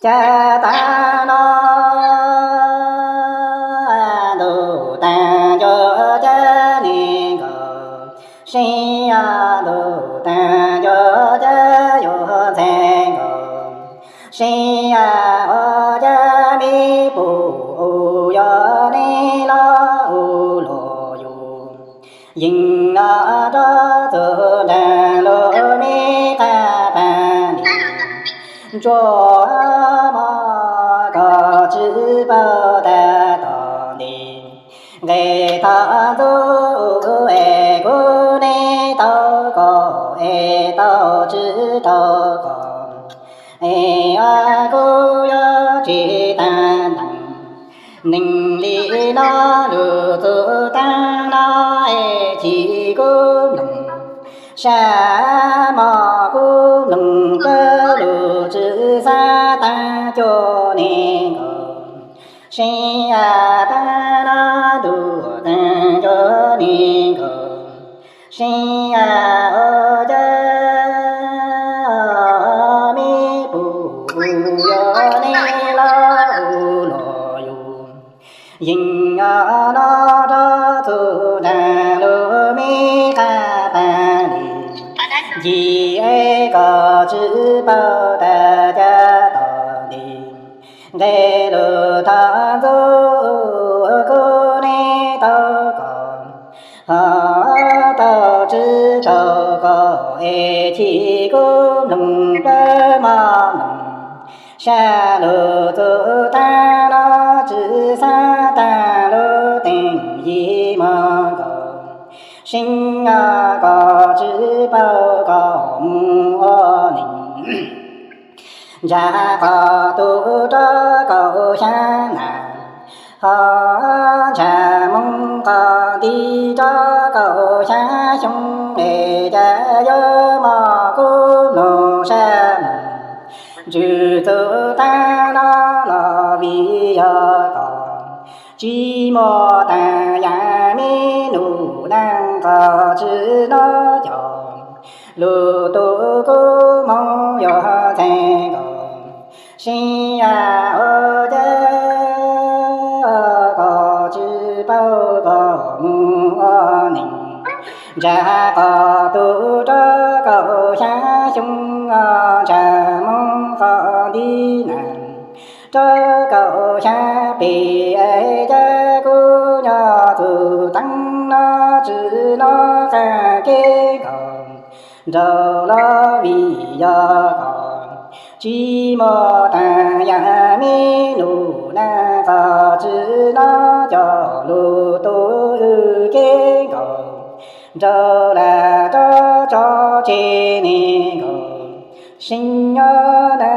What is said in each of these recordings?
Cas tag no ntuj tag nco cas ne nkaus, sib ntuj tag nco cas yuav ntxhais nkaus, sib ua cas me pum yog nej los ua luag yus. Yeej no rov txug nraag lug me qab pag li, ntsuag mog koj tsi paub tag tom ntej. Nqe thov ntxuj es kuv neb tau koj es tau tsi tau koj, es kuv yuav tsi tag nteeg. Neeg li no lug txug taag no es chim kuv mloog, sab mog kuv mloog koj lug tsi xaav taag cuag ne nkaus, sib ntuj taag no ntuj taag cuag ne nkaus, sib ua cas me pum yog nej los ua luag yus. Yeej no rov txug nraag lug me qab pag li, ncig es koj tsi paub tag cas tom ntej. Nqe lug thov ntxuj kuv neb tau koj, ho tau tsi tau koj es chim kuv mloog koj mog mloog, sab lug txug taag no tsi xaav taag lug teeb yig mog nkaus, sib ntuj koj tsi paub koj mus ua neeg. Ntsag qhov tub rov kaum xyaa nas, ho ntsag moos qhov ntij rov kaum xyaa xyoo, es cas yuav mog kuv mloog sab moog. Ntsug txug taag no los vim yog koj, tsi muaj taag yaam me num naag koj tsi nov cov, lug tu kuv moog yuav ntxhais nkaus, sib ua cas koj tsi paub koj mus ua neeg. Ntsag qhov tub rov kaum xyaa xyoo, ntsag moos qhov ntij nas rov kaum xyaa peb, es cas kuv nyob txug taag no tsi nov qab kev nkaus, nraug los vim yog koj, tsi muaj taag yaam me num naag koj tsi nov cov, lug tu wb kev nkaus, nraug lam rov tso tseg ne nkaus, sib ntuj na.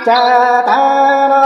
Zaj tav no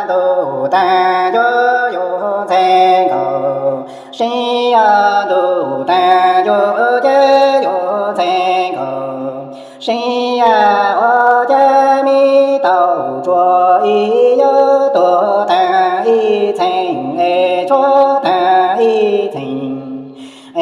ntuj tag yuav yuav ntxhee nkaus, sib ntuj tag yuav cab yuav ntxhee nkaus, sib ua cab me tau tsuag ib yam tuag tag ib txheej es tshuav tag ib txheej.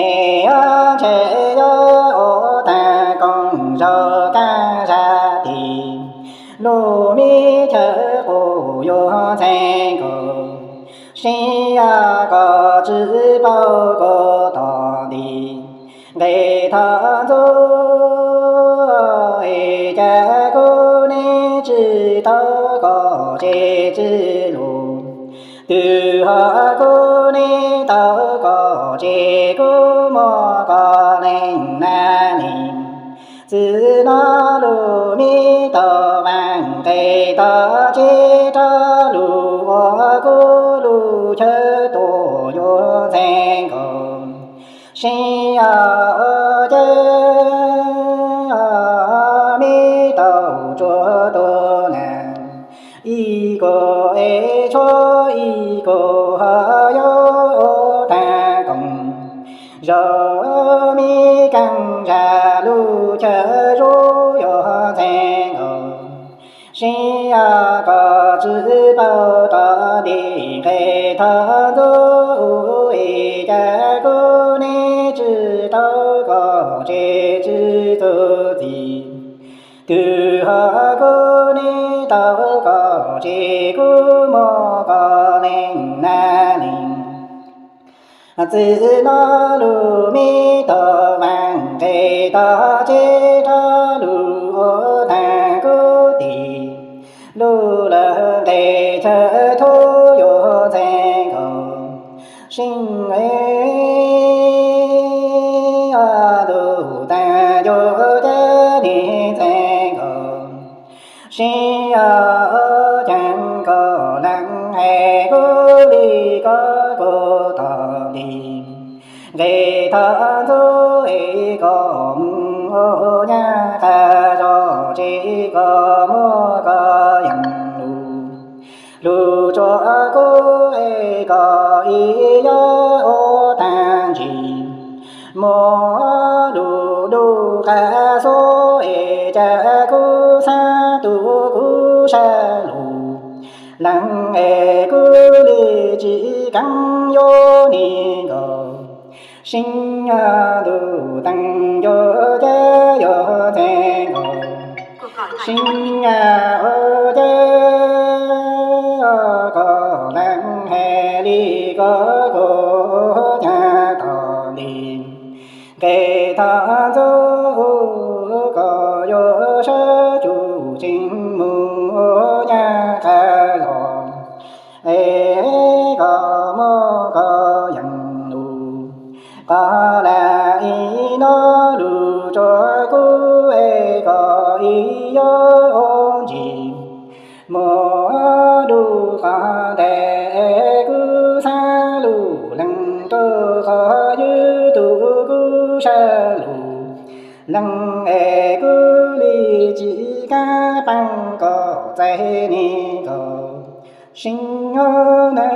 Es yuav ntshe yuav ua tag koom zaug kaj zaj tid, lub me chaw qus yuav ntxhee nkaus, sib kom tsis paub kuv tos nti. Nqe thawj ntxuv es cas kuv nim tsis tau kom tsev tsis lus, twb ho kuv nim tau kom tsev kuv muaj kom leej nam neej. Txij no lub me tau vaaj nqe tag tsev rau lub ua kuv lub chaw tuag yuav ntxhee nkaus, sib ua cab me tau tsuag tuag na. Ib kuv es tshuav ib kuv ho yuav ua tag koom zaug me kaj zaj lub chaw zuj yuav ntxhee nkaus, sib kom tsis paub tos nti. Nqe thawj ntxuv es cas kuv nim tsis tau kom tsev tsis txuj txim, twb ho kuv nim tau kom tsev kuv muaj kom leej nam neej. Txij no lub me tau vaaj nqe tag tsev rau lub ua tag kuv tim, lub lawv nqe chaw thuv yuav ntxhee nkaus, sib ntuj tag yuav cab nim ntxhee nkaus, sib ua caag kom leej hais kuv li ko kuv tos nti. Nqe thawj ntxuv es kom moog ua nyab qha zog tsev kom muaj koj yeej lug, lug tsuas kuv es koj ib yam ua tag ntsis. Muaj lub lub qab xub es cas kuv xaav tu kuv sab lug, leej es kuv li tsis keev yuav nim nkaus, sib ntuj teeg yuav cab yuav ntxhee nkaus, sib ua cab kom leej hais li ko kuv caag tos nti. Nqe thawj ntxuv kom yuav sawv tsuj tseeg moog ua nyab qha zog, es koj muaj koj yeej lug, qhov lawm ib nub lug tsuas kuv es koj ib yam ua ntsis. Muaj lub qhov ntawd es kuv xaav lug leeg rua qhov ywj tu kuv sab lug, leej es kuv li tsis kav paab kom txais nim nkaus, sib ntuj na.